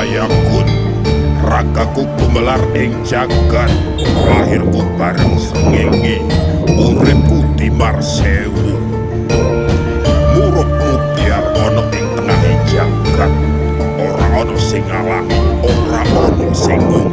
Mayagun. Ragaku gumelar ing jagat, lahirku bareng srengenge, uripku timar sewu. Murup mutiar ana ing tengahing jagat, ora ana sing ngalangi, ora ana sing.